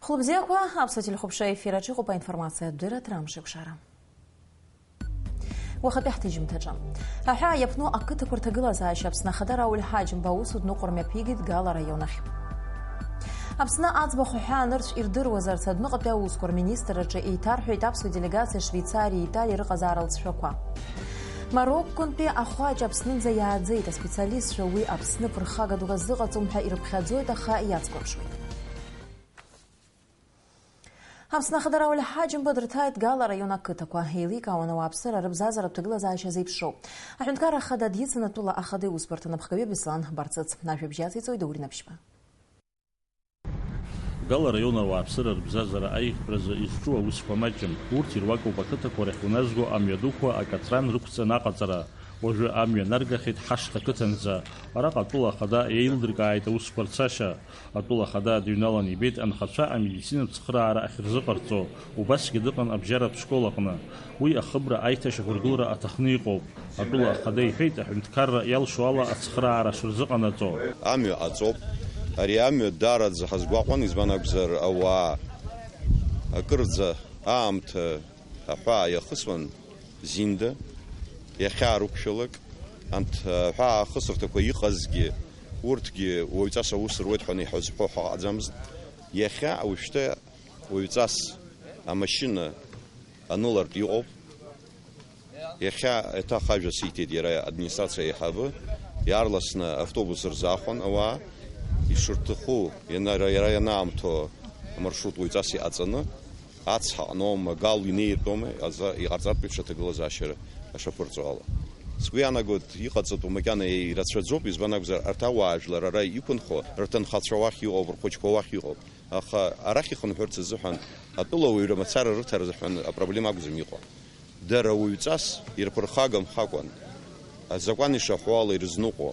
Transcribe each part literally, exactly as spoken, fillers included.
Хәылбзиақәа, аԥсуа телехәаԥшра ефир аҿы иҟоуп аинформациатә дырраҭара Амшеикәшара. Уахатәи ҳҭыжьымҭаҿы. Аҳәаа иаԥну ақыҭақәа рҭагылазаашьа Аԥсны Ахада Рауль Ҳаџьымба аусутә ныҟәара мҩаԥигеит Гала араион ахь. Аԥсны аӡбахә аҳәаа анырцә ирдыруазарц адәныҟатәи аусқәа рминистрраҿы еиҭарҳәеит аԥсуа делегациа Швеицариеи Италиеи рыҟазаара алҵшәақәа. Марокконтәи ахәаҷ Аԥснынӡа иааӡеит, аспециалистцәа уи Аԥсны ԥырхага дук азыҟаҵом ҳәа ирыԥхьаӡоит, аха иацкәыршоит. Аԥсны Ахада Рауль Ҳаџьымба дырҭааит Гала араион ақыҭақәа, еиликаауан ауааԥсыра рыбзазаратә ҭагылазаашьа зеиԥшроу. Аҳәынҭқарра Ахада дицын атәыла Ахада иусбарҭа напхгаҩы Беслан Барцыц. Ажәабжь иациҵоит Даур Инаԥшьба. Гала араион ауааԥсыра рыбзазара аиӷьтәразы изҿу аусқәа маҷым. Урҭ ируакуп ақыҭақәа рахь уназго амҩадуқәа акатран рықәҵаны аҟаҵара. Уажәы амҩа наргахьеит ҳашҭа қыҭанӡа. Араҟа атәыла Ахада еилдыркааит аусқәа рцашьа. Атәыла Ахада дыҩналан ибеит анхацәа амедицинатә цхыраара ахьырзыҟарҵо, убасгьы дыҟан абжьаратә школ аҟны. Уи ахыбра аиҭашьақәыргылара аҭахны иҟоуп. Атәыла Ахада иҳәеит, аҳәынҭқарра иалшо ала ацхыраара шырзыҟанаҵо. Амҩа аҵоуп. Ари амҩа даараӡа ҳазгәаҟуан, избан акәзар, ауаа акырӡа аамҭа аҳәаа иахысуан. Зинда, иахьаарықәшәалак, анҭ, аҳәаа ахысырҭақәа иҟазгьы, урҭгьы уаҩҵас аус руеит ҳәа иҳазҳәо ҳаҟаӡамызт. Иахьа уажәшьҭа уаҩҵас амашьына анылартә иҟоуп. Иахьа еиҭах ажәа сиҭеит иара администрациа аиҳабы, иаарласны автобус рзаахәан ауаа, ишырҭаху, иана-, иара ианаамҭоу амаршрут уаҩҵас иҟаҵаны, ацҳа аҟноума, Гал инеиртәоума, аза-, иҟарҵартә еиԥш аҭагылазаашьа ашаԥырҵо ала. Сгәы иаанагоит, иҟаҵатәу макьана ирацәаӡоуп, избан акәзар, арҭ ауаажәлар ара иқәынхо, рҭынхацәа уахь иҟоуп, рхәыҷқәа уахь иҟоуп. Аха арахь ихынҳәырц азыҳәан, атәылауаҩра мацара рыҭара азыҳәан апроблема акәӡам иҟоу. Дара уаҩҵас ирԥырхагамхакәан, азакәан ишаҳәо ала ирызныҟәо,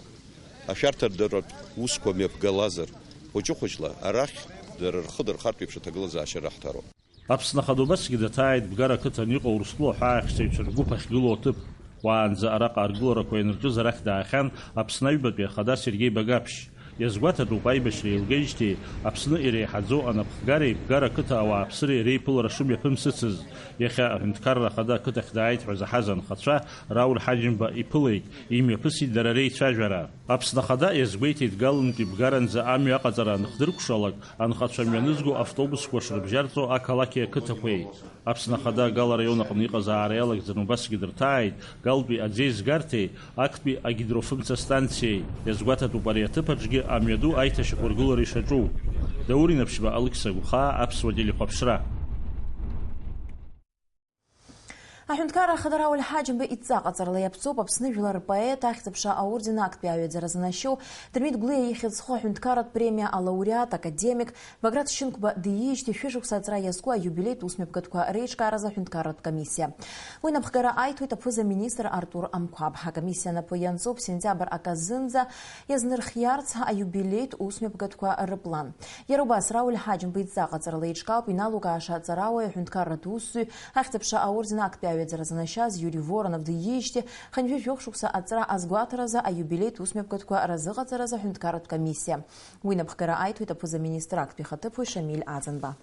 ашәарҭадаратә усқәа мҩаԥгалазар, хәыҷы-хәыҷла арахь дара рхы дырхартә еиԥш аҭагылазаашьа раҳҭароуп. Аԥсны Ахада убасгьы даҭааит Бгара ақыҭан иҟоу Урыстәыла аҳәаахьчаҩцәа ргәыԥ ахьгылоу аҭыԥ. Уаанӡа араҟа аргыларақәа ианырҿыз арахь даахьан Аԥсны аҩбатәи Ахада Сергеи Багаԥшь. Иазгәаҭатәуп, аибашьра еилгеижьҭеи Аԥсны иреиҳаӡоу анапхгареи Бгара ақыҭа ауааԥсыреи реиԥылара шымҩаԥымсыцыз. Иахьа Аҳәынҭқарра Ахада ақыҭахь дааит ҳәа заҳаз анхацәа Рауль Ҳаџьымба иԥылеит, имҩаԥысит дара реицәажәара. Аԥсны Ахада иазгәеиҭеит Галынтәи Бгаранӡа амҩа аҟаҵара аныхдыркәшалак, анхацәа мҩанызго автобусқәа шрыбжьарҵо ақалақьи ақыҭақәеи. Аԥсны Ахада Гал араион аҟны иҟазаара иалагӡаны убасгьы дырҭааит Галтәи аӡеизгарҭеи актәи агидрофымца станциеи. Иазгәаҭатәуп ари аҭыԥ аҿгьы амҩаду аиҭашьақәыргылара ишаҿу. Даур Инаԥшьба, Алықьса Гәхаа, Аԥсуа телехәаԥшра. Аҳәынҭқарра Ахада Рауль Ҳаџьымба идҵа ҟаҵарала иаԥҵоуп Аԥсны жәлар рпоет, Ахьӡ-аԥша аорден актәи аҩаӡара занашьоу Дырмит Гәлиа ихьӡ зху аҳәынҭқарратә премиа алауреат, академик Баграт Шьынқәба диижьҭеи шәышықәса аҵра иазку аиубилеитә усмҩаԥгатәқәа реиҿкааразы аҳәынҭқарратә комиссиа. Уи напхгара аиҭоит аԥыза-министр Артур Амқәаб. Акомиссиа напы ианҵоуп сентиабр аказынӡа иазнырхиарц аиубилеитә усмҩаԥгатәқәа рыплан. Иара убас, Рауль Ҳаџьымба идҵа ҟаҵарала еиҿкаауп иналукааша аҵарауаҩ, аҳәынҭқарратә усзуҩ, Ахьӡ-аԥша аорден актәи аҩаӡара занашьаз Иури Воронов диижьҭеи хынҩажәи жәохә шықәса аҵра азгәаҭаразы аиубилеитә усмҩаԥгатәқәа разыҟаҵаразы аҳәынҭқарратә комиссиа. Уи напхгара аиҭоит аԥыза-министр актәи ихаҭыԥуаҩ Шамиль Аӡынба.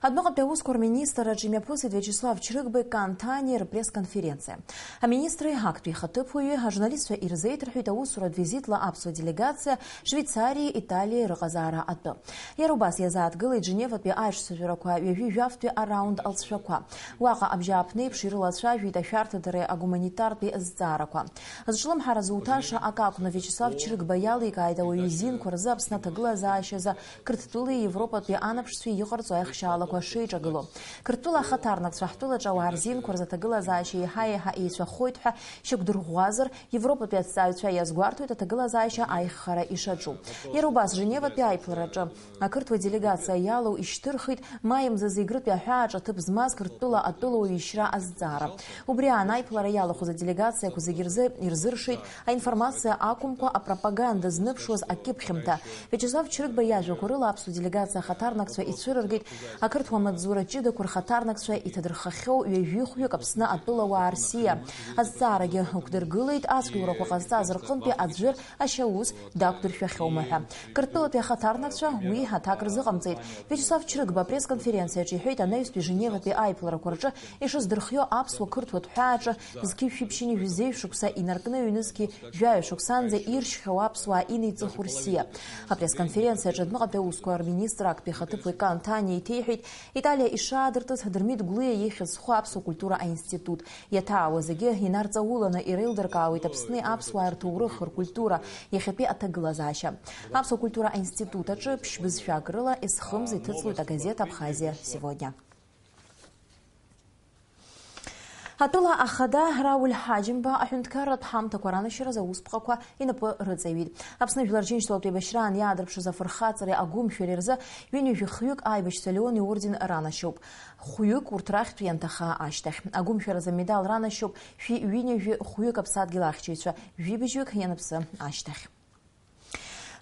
Адәныҟатәи аусқәа рминистрраҿы имҩаԥысит Виачеслав Чрыгбеи Кантани рпресс-конференциа. Аминистри актәи ихаҭыԥуаҩи ажурналистцәа ирзеиҭарҳәеит аусуратә визитла аԥсуа делегациа Швеицариеи Италиеи рыҟазаара атәы. Иара убас иазааҭгылеит Женеватәи аиҿцәажәарақәа ҩажәи жәафтәи араунд алҵшәақәа. Уаҟа абжьааԥнеиԥш ирылацәажәеит ашәарҭадареи агуманитартәи зҵаарақәа. Зҿлымҳара зуҭаша акы акәны, Виачеслав Чрыгба иаликааит ауаҩы изинқәа рзы Аԥсны аҭагылазаашьазы Қырҭтәылеи Европатәи анаԥшцәеи иҟарҵо аихшьаалақәа шеиҿагыло. Қырҭтәыла ахаҭарнакцәа ҳтәылаҿы ауаа рзинқәа рзы аҭагылазаашьа еиҳа-еиҳа еицәахоит ҳәа шьақәдырӷәӷәазар, Европатәи аҭҵааҩцәа иазгәарҭоит аҭагылазаашьа аиххара ишаҿу. Иара убас Женеватәи аиԥылараҿы ақырҭуа делегациа иалоу ишьҭырхит маи мзазы Егрытәи аҳәааҿы аҭыԥ змаз Қырҭтәыла атәылауаҩ ишьра азҵаара. Убри аан аиԥылара иалахәыз аделегациақәа зегьы рзы ирзыршеит аинформациа акәымкәа апропаганда зныԥшуаз акьыԥхьымҭа. Виачеслав Чрыгба иажәақәа рыла аԥсуа делегациа ахаҭарнакцәа ицәырыргеит ақырҭ Ҭуамаҵзура ҷыдақәа рхаҭарнакцәа иҭадырхахьоу ҩажәихәҩык Аԥсны атәылауаа рсиа азҵаарагьы ықәдыргылеит, ацәгьоурақәа ҟазҵаз рҟынтәи аӡәыр ашьаус дақәдыршәахьоума ҳәа. Қырҭтәылатәи ахаҭарнакцәа уи аҭак рзыҟамҵеит. Виачеслав Чрыгба апресс-конференциаҿы иҳәеит, анаҩстәи Женеватәи аиԥыларақәа рҿы ишыздырхио аԥсуа-қырҭуа ҭҳәааҿы зқьи шәиԥшьыни жәзеижә шықәса инаркны ҩнызқьи жәаҩа шықәсанӡа иршьхьоу аԥсуаа инеиҵыху рсиа. Апресс-конференциаҿы адәныҟатәи аусқәа рминистр актәи ахаҭыԥуаҩ Кан Ҭаниа иҭеиҳәеит, Италиа ишаадыртыз Дырмит Гәлиа ихьӡ зху аԥсуа культура аинститут. Иаҭаауа зегьы инарҵауланы иреилдыркаауеит Аԥсни аԥсуаа рҭоурых, ркультура, иахьатәи аҭагылазаашьа. Аԥсуа культура аинститут аҿы ԥшь бызшәак рыла есхымз иҭыҵлоит агазеҭ Абхазиа сегодня. Атәыла ахада Рауль Ҳаџьымба аҳәынҭқарратә ҳамҭақәа ранашьаразы аусԥҟақәа инапы рыҵаҩит. Аԥсны Жәлар Џьынџьтәылатә еибашьраан иаадырԥшыз афырхаҵареи агәымшәареи рзы ҩынҩажәи хҩык аибашьцәа Леон иорден ранашьоуп. Хәҩык урҭ рахьтә ианҭаха ашьҭахь. Агәымшәаразы амедал ранашьоуп шәи ҩынҩажәи хәҩык аԥсадгьыл ахьчаҩцәа, жәибжьҩык ианыԥсы ашьҭахь.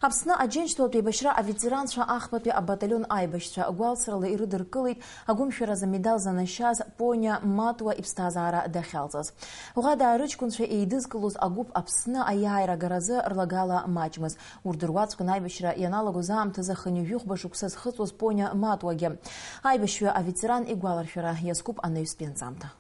Аԥсны Аџьынџьтәылатә еибашьра аветеранцәа ахԥатәи абаталион аибашьцәа гәалсрала ирыдыркылеит агәымшәаразы амедал занашьаз Пониа Матуа иԥсҭазаара дахьалҵыз. Ӷәадаа рыҷкәынцәа еидызкылоз агәыԥ Аԥсны аиааира агаразы рлагала маҷмыз. Урҭ дыруаӡәкын аибашьра ианалагоз аамҭазы хынҩажәи хәба шықәса зхыҵуаз Пониа Матуагьы. Аибашьҩы аветеран игәаларшәара иазкуп анаҩстәи анҵамҭа.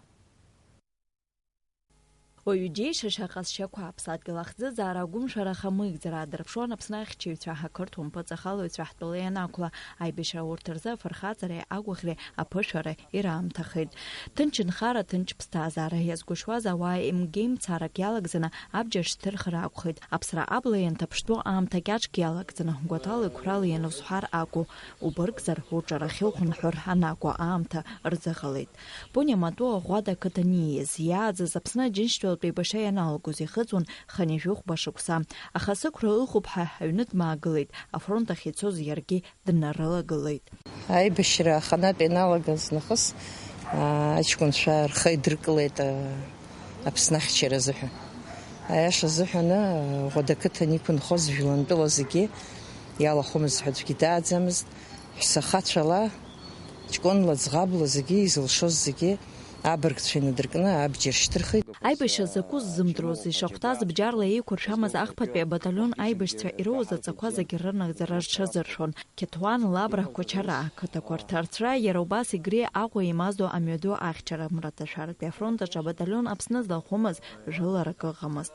Уаҩы џьеишьаша ҟазшьақәа, аԥсадгьыл ахӡыӡаара, агәымшәара, ахамыгӡара аадырԥшуан Аԥсны ахьчаҩцәа, ақырҭуа мпыҵахалаҩцәа ҳтәыла ианақәла. Аибашьра урҭ рзы афырхаҵареи агәаӷьреи аԥышәареи ираамҭахеит. Ҭынч нхара, ҭынч ԥсҭазаара иазгәышуаз ауаа имгеимцарак иалагӡаны абџьар шьҭырхыр акәхеит. Аԥсра абла ианҭаԥштәу аамҭа кьаҿк иалагӡаны, гәаҭала-қәрала ианузҳар акәу, убыргзар, уҿарахьы ухынҳәыр анакәу аамҭа рзыҟалеит. Пониа Матуа Ӷәада ақыҭан ииз, иааӡаз Аԥсны Аџьынџьтәылатә еибашьра ианалагоз ихыҵуан хынҩажәи хәба шықәса. Аха сықәра ыҟоуп ҳәа аҩны дмаагылеит, афронт ахь ицоз иаргьы днарылагылеит. Аибашьра аханатә ианалагаз нахыс, аа, аҷкәынцәа рхы идыркылеит, аа, Аԥсны ахьчара азыҳәан. Аиаша азыҳәан, аа, Ӷәада ақыҭан иқәынхоз жәлантәыла зегьы иалахәымызт ҳәа аӡәгьы дааӡамызт. Ҳәсахацәала, ҷкәынла, ӡӷабла зегьы, изылшоз зегьы абыргцәа инадыркны абџьар шьҭырхит. Аибашьра закәу ззымдыруаз, ишахәҭаз бџьарла еиқәыршәамыз ахԥатәи абаталион аибашьцәа ироуз аҵақәа зегьы рынагӡара рҽазыршәон. Қьаҭуан, Лабра, Кәачара ақыҭақәа рҭарцәра, иара убас Егри, Аҟәа имазду амҩаду ахьчара, Мраҭашәаратәи афронт аҿы абаталион Аԥсны злахәымыз жәыларак ыҟамызт.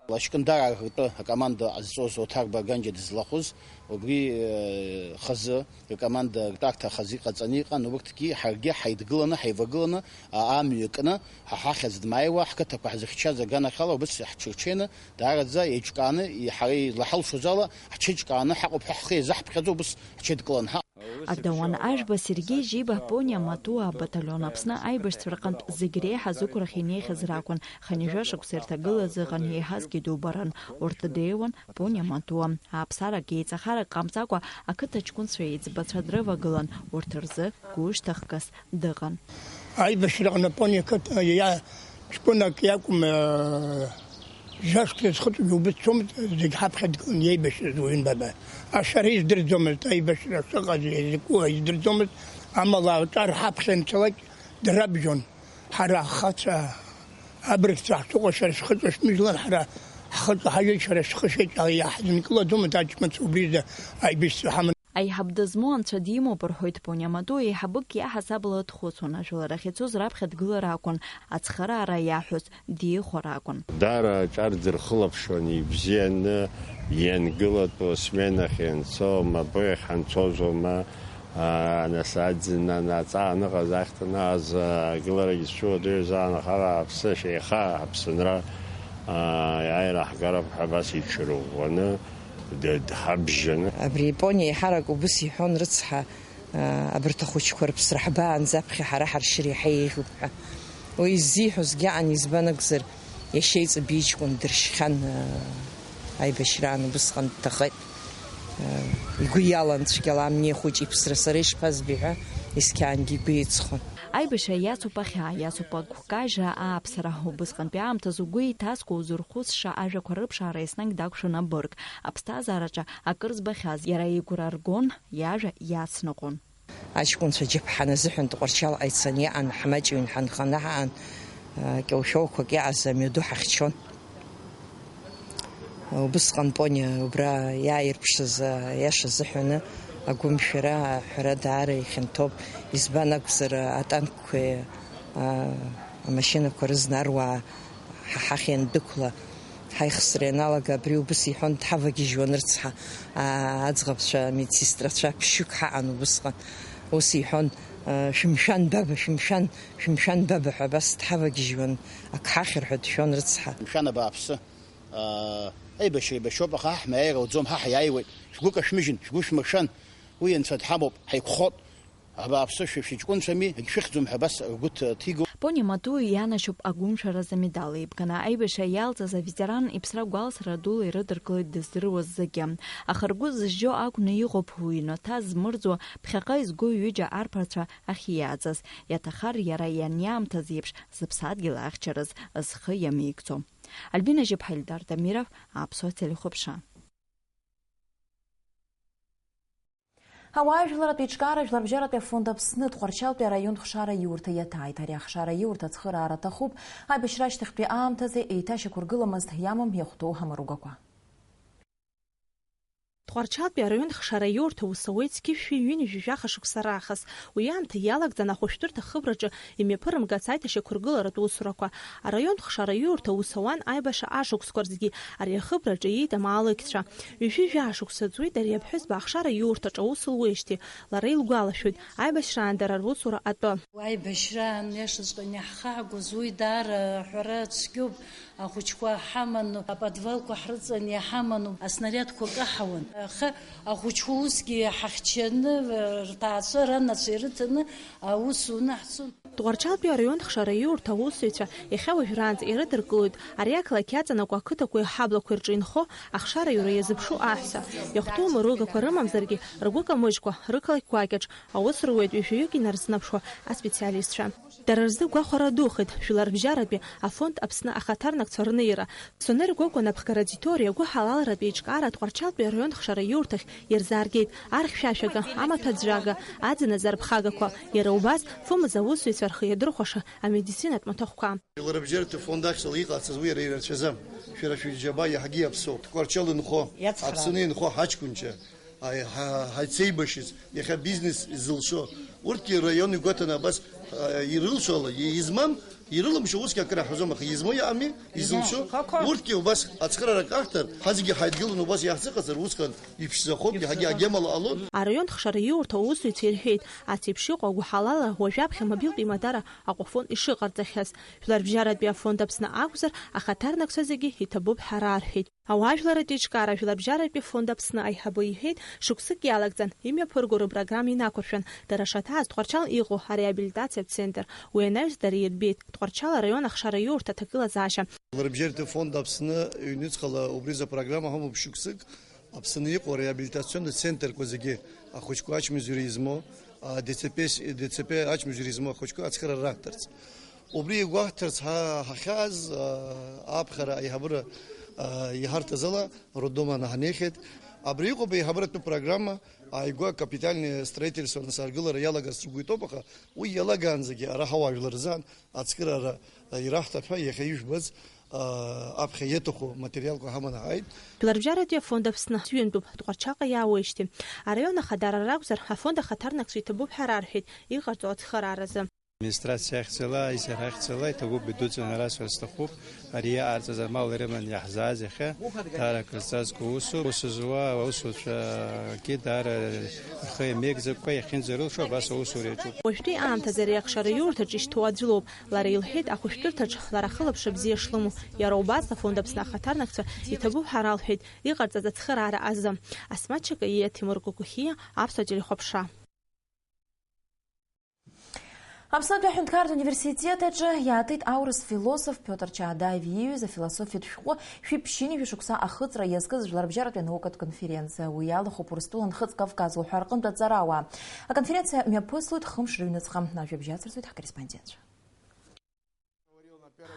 Лашькындара ртәы акоманда ҟазҵоз Оҭар Барганџьа дызлахәыз, убри, э, хазы, ркоманда ртәарҭа хазы иҟаҵаны иҟан, урҭгьы ҳаргьы ҳаидгыланы, ҳаивагыланы, а, амҩа кны, ҳа ҳахьӡ дмааиуа, ҳқыҭақәа ҳзыхьчаз аганахьала убыс ҳҽырҽеины, даараӡа еиҿкааны, и-, ҳара илаҳалшоз ала, ҳҽеиҿкааны ҳаҟоуп ҳәа ҳхы иазаҳԥхьаӡо, убыс ҳҽеидкылан ҳаҟан. Адауан Ажәба, Сергеи Жиба, Пониа Матуа абаталион Аԥсны аибашьцәа рҟынтә зегь реиҳа зықәрахь инеихьаз ракәын. Хынҩажәа шықәса ирҭагылаз ыҟан, еиҳазгьы дубарын. Урҭ дреиуан Пониа Матуа. Ааԥсарак, еиҵахарак ҟамҵакәа, ақыҭа ҷкәынцәа еиҵбацәа дрывагылан, урҭ рзы гәышьҭыхгас дыҟан. Аибашьраҟны Пониа қыҭа иа-, ҷкәынак иакәым, э, Жәашықәса зхыҵуагьы убыс цомызт, зегь ҳаԥхьа дгылан иеибашьраз уаҩы нбама. Ашәара издырӡомызт, аибашьра шыҟаз, изакәу издырӡомызт, амала аҿар ҳаԥхьа анцалак дара абжьон. Ҳара ҳхацәа, абыргцәа ҳшыҟоу шәара шәхыҵуа шәмыжәлар, ҳара ҳхыҵуа ҳажәлар шәара шәхы шеиҿала иаҳзынкылаӡомызт аҷкәынцәа убри рзы аибашьцәа ҳаман. Аиҳаб дызмоу анцәа димоуп, рҳәоит Пониа Матуа, еиҳабыкгьы иаҳасабала дхәыцуан, ажәлар ахьцоз раԥхьа дгылар акәын, ацхыраара иаҳәоз дихәар акәын. Даара аҿар дырхылаԥшуан, ибзианы иангылатәу, асменахь ианцо, мабы иахьанцозоума, аа, нас аӡын анаҵаа аныҟаз, ахьҭа анааз, агыларагьы зцәуадаҩыз аан ахара аԥсы шәеиха аԥсынра, аа, иааира ҳгарап ҳәа абас иҽырӷәӷәаны, д-, дҳабжьаны. Абри Пониа еиҳарак убыс иҳәон, рыцҳа, аа, абарҭ ахәыҷқәа рыԥсра ҳбаанӡа аԥхьа ҳара ҳаршьыр иаҳа еиӷьуп ҳәа. Уи иззиҳәозгьы аан, избан акәзар, иашьа иҵбы иҷкәын дыршьхьан, аа, аибашьраан убысҟан дҭахеит. Игәы иалан цәгьала, амни ахәыҷ иԥсра сара ишԥазбеи ҳәа, есқьаангьы игәы еиҵхон. Аибашьра иацуп ахьаа, иацуп агәкажьра, ааԥсара. Убысҟантәи аамҭазы угәы иҭаскуа узырхәыцша ажәақәа рыԥшаара еснагь дақәшәон абырг. Аԥсҭазаараҿы акыр збахьаз иара игәра ргон, иажәа иацныҟәон. Аҷкәынцәа џьаԥҳан азыҳәан Тҟәарчалҟа ицаны иҟан, ҳмаҷҩын ҳанханы ҳаан, кьоушәоуқәак иааз амҩаду ҳахьчон. Убысҟан Пониа убра иааирԥшыз аиаша азыҳәаны агәымшәара, аҳәара даара ихьанҭоуп. Избан акәзар, атанкқәеи, а, амашьынақәа рызна аруаа ҳа ҳахь иандәықәла, ҳаихсра ианалага, абри убыс иҳәон, дҳавагьежьуан рыцҳа, а, аӡӷабцәа, амедсестрацәа ԥшьҩык ҳаҟан убысҟан. Ус иҳәон, а, шәымшәан, баба, шәымшәан, шәымшәан, баба ҳәа абас дҳавагьежьуан, ак ҳахьыр ҳәа дшәон рыцҳа. Мшәан абааԥсы, аа, аибашьра еибашьроуп, аха ҳа ҳмааира ауӡом, ҳа ҳиааиуеит, шәгәы кашәмыжьын, шәгәы шәмыршәан, уи Анцәа дҳамоуп, ҳаиқәхоит. Абааԥсы, шәа шәыҷкәынцәами, егьшәыхьӡом ҳәа абас ргәы ҭ-, ҭигоу. Пони Матуи ианашьоуп агәымшәаразы амедал еибганы аибашьра иалҵыз аветеран иԥсра гәалсра дула ирыдыркылеит дыздыруаз зегьы. Аха ргәы зыжьо акәны иҟоуп уи, инаҭа змырӡуа, ԥхьаҟа изго ҩыџьа арԥарцәа ахьиааӡаз, иаҭахар иара ианиаамҭаз еиԥш зыԥсадгьыл ахьчарыз зхы иамеигӡо. Альбина Жьыԥҳа, Ельдар Дамиров, Аԥсуа телехәаԥшра. Ауаажәларратә еиҿкаара жәларбжьаратәи афонд Аԥсны Тҟәарчалтәи араион хшара иурҭа иаҭааит. Ари ахшара иурҭа ацхыраара аҭахуп, аибашьра ашьҭахьтәи аамҭазы еиҭашьақәыргыламызт, иамам иахәҭоу амаругақәа. Тҟәарчалтәи араион хшара иурҭа ус ауеит зқьи жәшәи ҩынҩажәи жәаха шықәса раахыс. Уи аамҭа иалагӡан ахәышәтәырҭа ахыбраҿы имҩаԥырымгац аиҭашьақәыргыларатә усурақәа. Араион хшара иурҭа ус ауан аибашьра ашықәсқәа рзгьы. Ари ахыбраҿы ииит амаалықьцәа. Ҩажәи жәаа шықәса ҵуеит ари аԥҳәызба ахшара иурҭаҿ аус луеижьҭеи. Лара илгәалашәоит, аибашьраан дара русура атәы. Аибашьраан иашаҵәҟьаны иаҳхаагоз уи даара аҳәара цәгьоуп. Ахәыҷқәа ҳаману, аподвалқәа ҳрыҵаны иҳаману, аснариадқәа каҳауан. Аха ахәыҷқәа усгьы ҳахьчаны, рҭаацәа ранацәа ирыҭаны аус уны ҳцон. Тҟәарчалтәи араион хшара иурҭа аусзуҩцәа иахьа уажәраанӡа ирыдыркылоит ари ақалақь иаҵанакуа ақыҭақәеи ҳаблақәеи рҿы инхо ахшара иура иазыԥшу аҳәса. Иахәҭоу мыругақәа рымамзаргьы, ргәы камыжькәа, рықалақь гәакьаҿ аус руеит ҩажәаҩык инарзынаԥшуа аспециалистцәа. Дара рзы гәахәара духеит Жәларбжьаратәи афонд Аԥсны ахаҭарнакцәа рнеира. Сонер Гогәуа напхгара Ӡиҭо ари агәыҳалалратә еиҿкаара Тҟәарчалтәи араион хшара иурҭахь ирзааргеит архьшәашәага, амаҭәаӡәӡәага, аӡыназы арԥхагақәа, иара убас фымз аусзуҩцәа рхы иадырхәаша амедицинатә маҭәахәқәа. Жәларбжьаратәи афонд ахьӡала иҟарҵаз уи иара ирацәаӡам. Шәара шәџьабаа иаҳагьы иаԥсоуп. Тҟәарчал инхо, иацхраауеит. Аԥсны инхо ҳаҷкәынцәа, Аи, ҳа-, ҳаицеибашьыз, иахьа бизнес зылшо, урҭгьы раион игәаҭаны абас, а, ирылшо ала, и-, измам, ирылымшо усгьы акыр аҳәозом, аха измоу иаами, изылшо, измоу, қақәа. Урҭгьы убас ацхыраара каҳҭар, ҳазегьы ҳаидгыланы убас иаҳзыҟаҵар, усҟан иԥшӡахоит, иаҳагьы агьамала ҟалоит. Араион хшара иурҭа аусзуҩцәа ирҳәеит, ас еиԥш иҟоу агәыҳалалра уажәаԥхьа мобилтә имадара Аҟәафон ишыҟарҵахьаз. Жәларбжьаратәи афонд Аԥсны акәзар, ахаҭарнакцәа зегьы иҭабуп ҳәа рарҳәеит. Ауаажәларратә еиҿкаара жәларбжьаратәи фонд Аԥсны аиҳабы иҳәеит, шықәсык иалагӡан имҩаԥырго рыпрограмма инақәыршәан, дара шаҭааз Тҟәарчал иҟоу ареабилитациатә центр. Уи анаҩс дара ирбеит, Тҟәарчал араион ахшара иурҭа аҭагылазаашьа. Жәларбжьаратәи фонд Аԥсны ҩнуҵҟала убри азы апрограмма ҳамоуп шықәсык. Аԥсны иҟоу ареабилитационный центрқәа зегьы ахәыҷқәа ачмазара измоу, а, ДЦП, ДЦП ачмазара измоу ахәыҷқәа ацхыраара раҳҭарц. Убри игәаҳҭарц ҳа-, ҳахьааз, а, аԥхьара аиҳабыра, а, иҳарҭаз ала, роддом анаҳнеихьеит. Абри иҟоуп аиҳабыратәы программа, ааигәа капитальное строительство насаргылара иалагарц ргәы иҭоуп, аха уи иалагаанӡагьы ара ҳауаажәлар рзы ацхыраара ираҳҭап ҳәа иахьа ижәбаз, а, аԥхьа иаҭаху материалқәа ҳаманы ҳааит. Жәларбжьаратәи афонд Аԥсны ҩынтәуп, Тҟәарчалҟа иаауеижьҭеи. Араион ахадара ракәзар, афонд ахаҭарнакцәа иҭабуп ҳәа рарҳәеит иҟарҵо ацхырааразы. Администрациа ахьӡала, аизара ахьӡала иҭабуп идуӡӡаны расҳәар сҭахуп. Ари иҟарҵаз амал ирыманы иаҳзааз иахьа даара акрызҵазкуа усуп. Ус зуа аусуцәагьы даара рхы иамеигӡакәа иахьынӡарылшо абас аусура иаҿуп. Уажәтәи аамҭазы ари ахшара иурҭаҿ ишьҭоу аӡә лоуп. Лара илҳәеит, ахәышәтәырҭаҿ лара ахылаԥшра бзиа шлымоу. Иара убас афонд Аԥсны ахаҭарнакцәа иҭабуп ҳәа ралҳәеит иҟарҵаз ацхыраара азы. Асмаҭ Чакаиа, Тимур Кәыкәыхиа, Аԥсуа телехәаԥшра. Аԥснытәи аҳәынҭқарратә университет аҿы иаатит аурыс философ Пиотр Чаадаев ииҩыз афилософиатә шәҟәы шәиԥшьынҩажәа шықәса ахыҵра иазкыз жәларбжьаратәи анаукатә конференциа. Уи иалахәуп Урыстәыла Нхыҵ Кавказ уҳәа рҟынтә аҵарауаа. Аконференциа мҩаԥыслоит хымш рыҩныҵҟа. Ажәабжь ацырҵоит ҳкорреспондентцәа.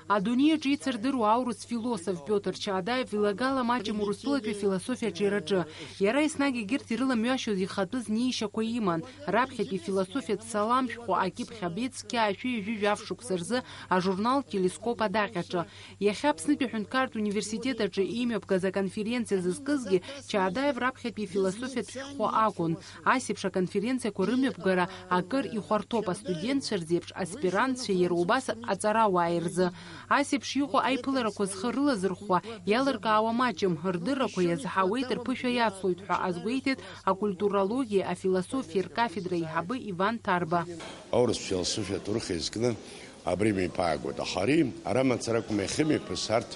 Адунеи аҿы ицырдыруа аурыс философ Пиотр Чаадаев илагала маҷым Урыстәылатәи афилософиа аҿиараҿы. Иара еснагь егьырҭ ирыламҩашьоз ихатәы знеишьақәа иман. Раԥхьатәи философиатә салам шәҟәы акьыԥхь абеит зқьи аашәи ҩажәи жәаф шықәса рзы ажурнал Телескоп адаҟьаҿы. Иахьа Аԥснытәи аҳәынҭқарратә университет аҿы имҩаԥгаз аконференциа зызкызгьы Чаадаев раԥхьатәи афилософиатә шәҟәы акәын. Ас еиԥш аконференциақәа рымҩаԥгара акыр ихәарҭоуп астудентцәа рзеиԥш аспирантцәеи иара убас аҵарауааи рзы. Ас еиԥш иҟоу аиԥыларақәа зхы рылазырхәуа иалыркаауа маҷым, рдыррақәа иазҳауеит, рԥышәа иацлоит ҳәа азгәеиҭеит акультурологиеи афилософиеи ркафедра аиҳабы Иван Ҭарба. Аурыс философиа аҭоурых иазкны абри меиԥаагоит, аха ари ара мацара акәым, иахьымҩаԥыс арҭ,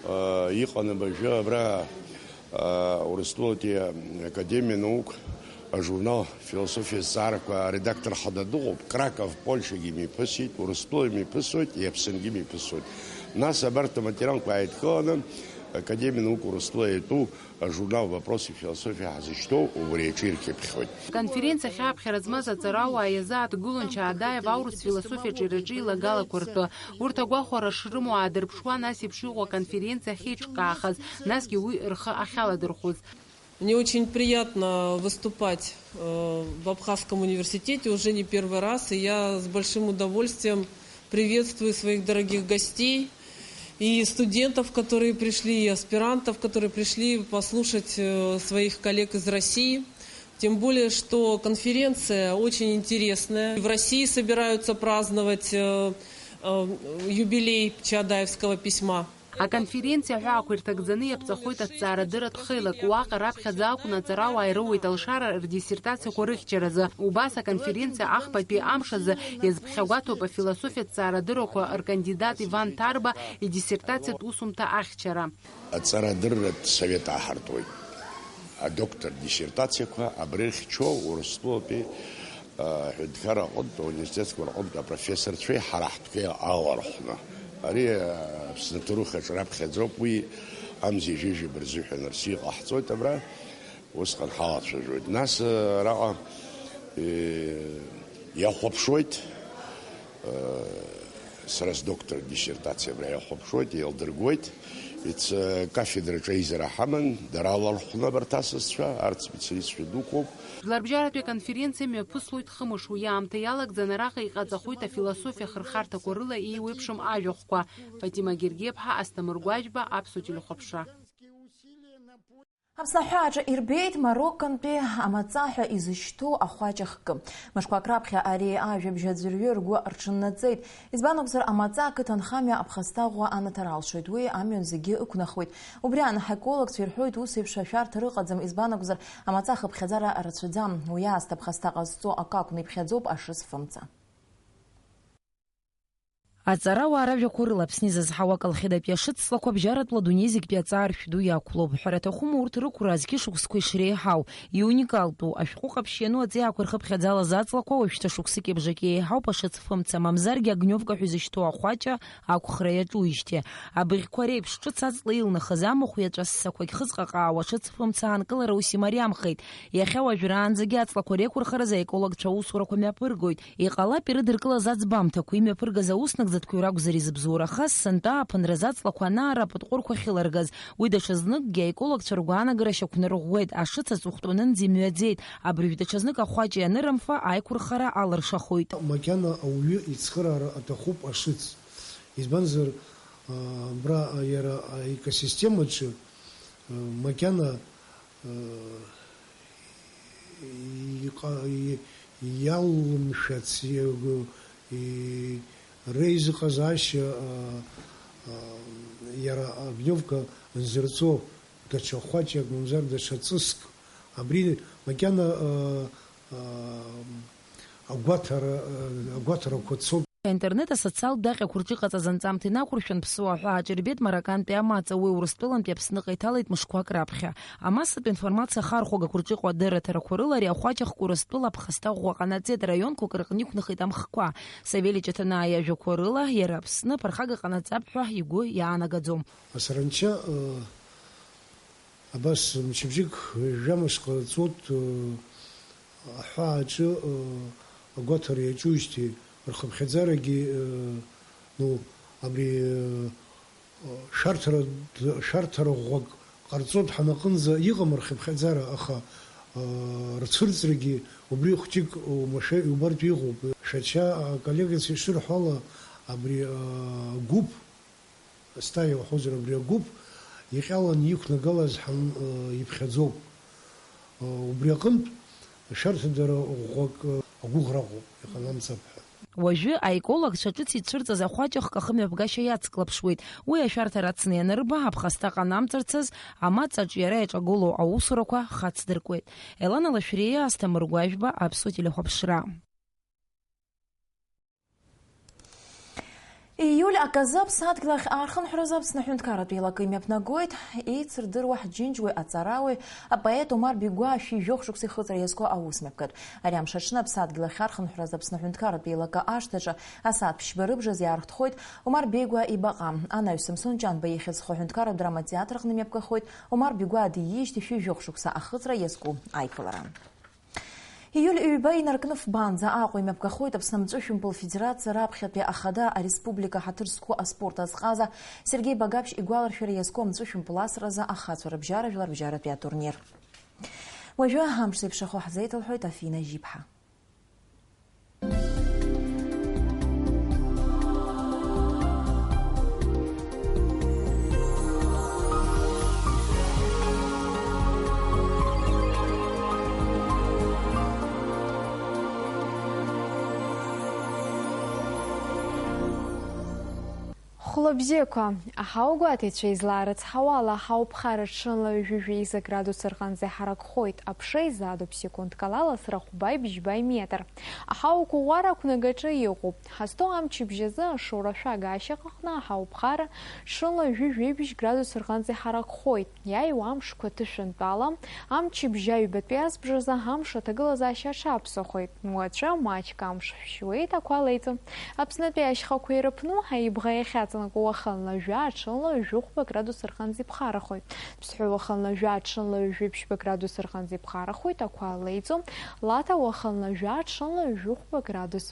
ыы, иҟан абыржәы абра, ыы, Урыстәылатәи академиа наук ажурнал Философиа зҵаарақәа аредактор хада дыҟоуп, Краков, Польшагьы имҩаԥысит, Урыстәыла имҩаԥысуеит, Иаԥсынгьы имҩаԥысуеит. Нас абарҭ аматериалқәа ааидкыланы, Академиа наук Урыстәыла иатәу ажурнал Вопросы философии ҳазышьҭоу убри аҿы иркьыԥхьуеит. Аконференциа ахь ааԥхьара змаз аҵарауаа иазааҭгылон Чаадаев аурыс философиа аҿиараҿы илагалақәа ртәы. Урҭ агәахәара шрымоу аадырԥшуан ас еиԥш иҟоу аконференциа ахьеиҿкаахаз, насгьы уи рхы ахьаладырхәыз. Мне очень приятно выступать, э, в Абхазском университете уже не первый раз, и я с большим удовольствием приветствую своих дорогих гостей и студентов, которые пришли, и аспирантов, которые пришли послушать, э, своих коллег из России. Тем более, что конференция очень интересная. В России собираются праздновать, э, э, юбилей Чаадаевского письма. Аконференциа аҳәаақәа ирҭагӡаны иаԥҵахоит аҭҵаарадырратә хеилак. Уаҟа раԥхьаӡа акәын аҵарауаа ирыуеит алшара рдиссертациақәа рыхьчаразы. Убас аконференциа ахԥатәи амш азы иазԥхьагәаҭоуп афилософиатә ҭҵаарадыррақәа ркандидат Иван Ҭарба идиссертациатә усумҭа ахьчара. Аҵарадырратә совет ааҳартуеит. Адоктор диссертациақәа абри рыхьчо Урыстәылатәи, а, ҳәынҭқарра аҟынтә, ауниверситетқәа рҟынтә апрофессорцәеи ҳара ҳтәқәеи алархәны. Ари, а, Аԥсны аҭоурых аҿы раԥхьаӡоуп, уи амза ҩажәи жәаба рзыҳәан рси иҟаҳҵоит абра, усҟан ҳалацәажәоит. Нас, а, араҟа, э, иахәаԥшуеит, Сара сдоктор диссертациа абра иахәаԥшуеит, еилдыргоит. Иц-, кафедраҿы аизара ҳаман, дара алархәны абарҭ асасцәа, арҭ специалистцәа дуқәоуп. Жәларбжьаратәи аконференциа мҩаԥыслоит хымш, уи аамҭа иалагӡан араҟа иҟаҵахоит афилософиа хырхарҭақәа рыла еиуеиԥшым ажәахәқәа. Фатима Гергиаԥҳа, Асҭамыр Гәажәба, Аԥсуа телехәаԥшра. Аԥсны аҳәааҿы ирбеит Мароккантәи амаҵаҳәа изышьҭоу ахәаҷ ахкы. Мышқәак раԥхьа ари ажәабжь аӡәырҩы ргәы рҽаннаҵеит. Избан акәзар, амаҵа ақыҭанхамҩа аԥхасҭа ӷәӷәа анаҭар алшоит, уи амҩан зегьы ықәнахуеит. Убри аан, ҳаекологцәа ирҳәоит, ус еиԥш ашәарҭа рыҟаӡам, избан акәзар, амаҵа ахыԥхьаӡара рацәаӡам. Уи аасҭа аԥхасҭа ҟазҵо акы акәны иԥхьаӡоуп ашыц фымца. Аҵарауаа ражәақәа рыла Аԥсны изызҳауа аколхидатәи ашыцҵлақәа бжьаратәла адунеи зегьтәи аҵааршә ду иақәлоуп. Ҳәара аҭахума урҭ рықәра азқьышықәсқәа ишреиҳау, иуникалтәу, ашәҟәы ҟаԥшь иану аҵиаақәа рхыԥхьаӡалаз аҵлақәа уажәшьҭа шықәсык иабжак еиҳауп ашыц фымца, мамзаргьы огневка ҳәа изышьҭоу ахәаҷа ақәхра иаҿуижьҭеи. Абыӷьқәа реиԥш ҿыц аҵла илнахыз амахә иаҵәа ссақәагь хызҟаҟаауа ашыц фымца аанкылара ус имариамхеит. Иахьа уажәраанӡагьы аҵлақәа реиқәырхаразы аекологцәа аусурақәа мҩаԥыргоит. Иҟалап ирыдыркылаз аӡбамҭақәа, имҩаԥыргаз ауснагӡатәқәеи ракәзар изыбзоурахаз, сынтәа ааԥынразы аҵлақәа анаара апытҟәырқәа ахьыларгаз. Уи даҽазнык аекологцәа ргәаанагара шьақәнарӷәӷәеит, ашыц аҵыхәтәанынӡа имҩаӡеит, абыржә даҽазнык ахәаҷ ианырымфа, аиқәырхара алыршахоит. Макьана ауаҩы ицхыраара аҭахуп ашыц. Избанзар, а, абра, а, иара аекосистемаҿы, а, макьана, а, иҟа-, и-, иалымшәац, и-, и-, реизыҟазаашьа, а, а, иара огневка нзырҵо даҽа хәаҷык, мамзар даҽа ҵыск. Абри макьана, а, а, агәаҭара, а, агәаҭарақәа цоит. Аинтернет асоциалтә даҟьақәа рҿы иҟаҵаз анҵамҭа инақәыршәан, ԥсуа аҳәаа аҿы ирбеит Мароккантәи амаҵа, уи Урыстәылантәи Аԥсныҟа иҭалеит мышқәак раԥхьа. Амассатә информациа ахархәагақәа рҿы иҟоу адырраҭарақәа рыла ари ахәаҷ ахкы Урыстәыла аԥхасҭа ӷәӷәа ҟанаҵеит, раионқәак рыҟны иқәнахит амхқәа. Савелич Аҭанаа иажәақәа рыла, иара Аԥсны аԥырхага ҟанаҵап ҳәа игәы иаанагаӡом. Асаранча, э, абас мчыбжьык жәамш ҟарҵоит, э, аҳәааҿы, э, агәаҭара иаҿуижьҭеи рхыԥхьаӡарагьы, э, ну, Абри, э, шәарҭара, шәарҭара ӷәӷәак ҟарҵоит ҳанаҟынӡа, иҟам рхыԥхьаӡара, аха, э, рцәырҵрагьы убри хәҷык уамашәа иубартә иҟоуп. Шәацәа аколлегацәа ишырҳәо ала, абри, э, гәыԥ, стаиа уҳәозар, абри агәыԥ иҟьаланы иқәнагалаз ҳан-, э, иԥхьаӡоуп. Э, убри аҟынтә шәарҭадара ӷәӷәак, э, агәыӷра ыҟоуп, иҟанамҵап ҳәа. Уажәы аекологцәа ҿыц ицәырҵыз ахәаҷыхк ахымҩаԥгашьа иацклаԥшуеит. Уи ашәарҭара ацны ианырба, аԥхасҭа ҟанамҵарцаз, амаҵ аҿиара иаҿагылоу аусурақәа хацдыркуеит. Елана Лашәриа, Асҭамыр Гәажәба, Аԥсуа телехәаԥшра. Ииуль аказы аԥсадгьыл ахь архынҳәразы Аԥсны аҳәынҭқарратә еилакы имҩаԥнагоит. Еицырдыруа ҳџьынџьуаҩ, аҵарауаҩ, апоет Омар Бигәаа шәи жәохә шықәса ихыҵра иазку аус мҩаԥгатә. Ари амш аҽны аԥсадгьыл ахь архынҳәразы Аԥсны аҳәынҭқарратә еилакы ашҭаҿы асааҭ ԥшьба рыбжазы иаарыхтхоит Омар Бигәаа ибаҟа. Анаҩс Самсон Ҷанба ихьӡ зху аҳәынҭқарратә драматеатр аҟны имҩаԥгахоит Омар Бигәаа диижьҭеи шәи жәохә шықәса ахыҵра иазку аиԥылара. Ииуль ҩба инаркны фбанӡа Аҟәа имҩаԥгахоит Аԥсны амҵәышәымпыл федерациа раԥхьатәи ахада, ареспублика ҳаҭыр зқәу аспорт азҟаза Сергеи Багаԥшь игәаларшәара иазку амҵәышәымпыл асразы ахацәа рыбжьара жәларбжьаратәи атурнир. Уажәы амш зеиԥшрахо ҳзеиҭалҳәоит Афина Жьиԥҳа. Хәлабзиақәа, аҳауагәаҭаҩцәа излаарыцҳауала, аҳауԥхара ҽынла ҩажәи жәеиза градус рҟынӡа иҳаракхоит, аԥша изаатуп секундк ала ласра хәба ибжьба иметр. Аҳауа қәыӷәӷәара ақәнагаҿы иҟоуп. Ҳазҭоу амчыбжь азы ашоура ашәага ашьаҟаҟны аҳауԥхара ҽынла ҩажәи жәибжь градус рҟынӡа иҳаракхоит. Иааиуа амшқәа ҭышәынтәала, амчыбжь аҩбатәи азбжазы амш аҭагылазаашьа аҽаԥсахоит. Уаҵәы маҷк амш шәшьуеит, ақәа леиӡом. Аԥснытәи ашьхақәа ирыԥну, аибӷа иахьаҵанакуа уахынла жәа, аҽынла ҩажәи хәба градус рҟынӡа иԥхарахоит. Ԥсҳәы уахынла жәа, аҽынла ҩажәи ԥшьба градус рҟынӡа иԥхарахоит, ақәа леиӡом. Лаҭа уахынла жәа, аҽынла ҩажәи хәба градус.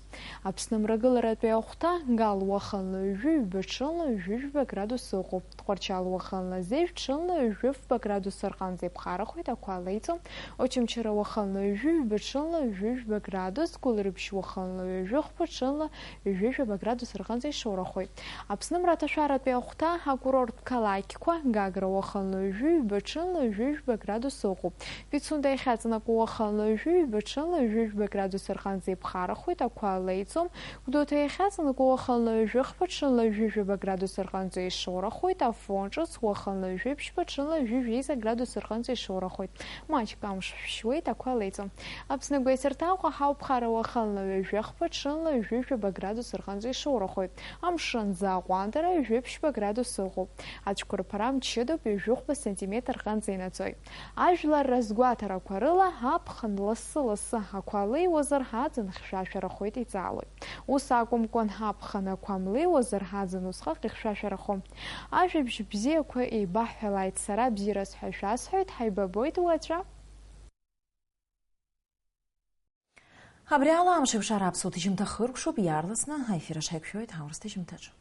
Аԥсны мрагыларатәи ахәҭа, Гал уахынла ҩажәи ҩба, аҽынла ҩажәи жәба градус ыҟоуп. Тҟәарчал уахынла зежә, ҽынла ҩажәи фба градус рҟынӡа иԥхарахоит, ақәа леиӡом. Очамчыра уахынла ҩажәи ҩба, ҽынла ҩажәи жәба градус, Гәылрыԥшь уахынла ҩажәи хәба, ҽынла ҩажәи жәаба градус рҟынӡа ишоурахоит. Аԥсны мраҭашәаратәи ахәҭа, акурорттә қалақьқәа, Гагра уахынла ҩажәи ҩба, ҽынла ҩажәи жәба градус ыҟоуп. Пицунда иахьаҵанакуа уахынла ҩажәи ҩба, ҽынла ҩажәи жәба градус рҟынӡа иԥхарахоит, ақәа леиӡом. Гәдоуҭа иахьаҵанакуа уахынла ҩажәи хәба, ҽынла ҩажәи жәаба градус рҟынӡа ишоурахоит, Афон ҿыц уахынла ҩажәи ԥшьба, ҽынла ҩажәи жәеиза градус рҟынӡа ишоурахоит. Маҷк амш шәшьуеит, ақәа леиӡом. Аԥсны агәеисырҭаҟа аҳауа ԥхара уахынла ҩажәи хәба, ҽынла ҩажәи жәаба градус рҟынӡа ишоурахоит. Амшын аӡы аҟәандара ҩажәи ԥшьба градус ыҟоуп. Ацәқәырԥара мчыдоуп, ҩажәи хәба сантиметр рҟынӡа инаӡоит. Ажәлар разгәаҭарақәа рыла, аԥхын лассы-лассы ақәа леиуазар, аӡын хьшәашәарахоит, иҵаалоит. Ус акәымкәан, аԥхын ақәа млеиуазар, аӡын усҟак ихьшәашәарахом. Ажәабжь бзиақәа еибаҳҳәалааит, сара бзиараз ҳәа шәасҳәоит, ҳаибабоит уаҵәы. Абри ала амш еиԥш ара аԥсуа ҭыжьымҭа хыркәшоуп, иаарласны аефир аҿы ҳаиқәшәоит аурыс ҭыжьымҭаҿы.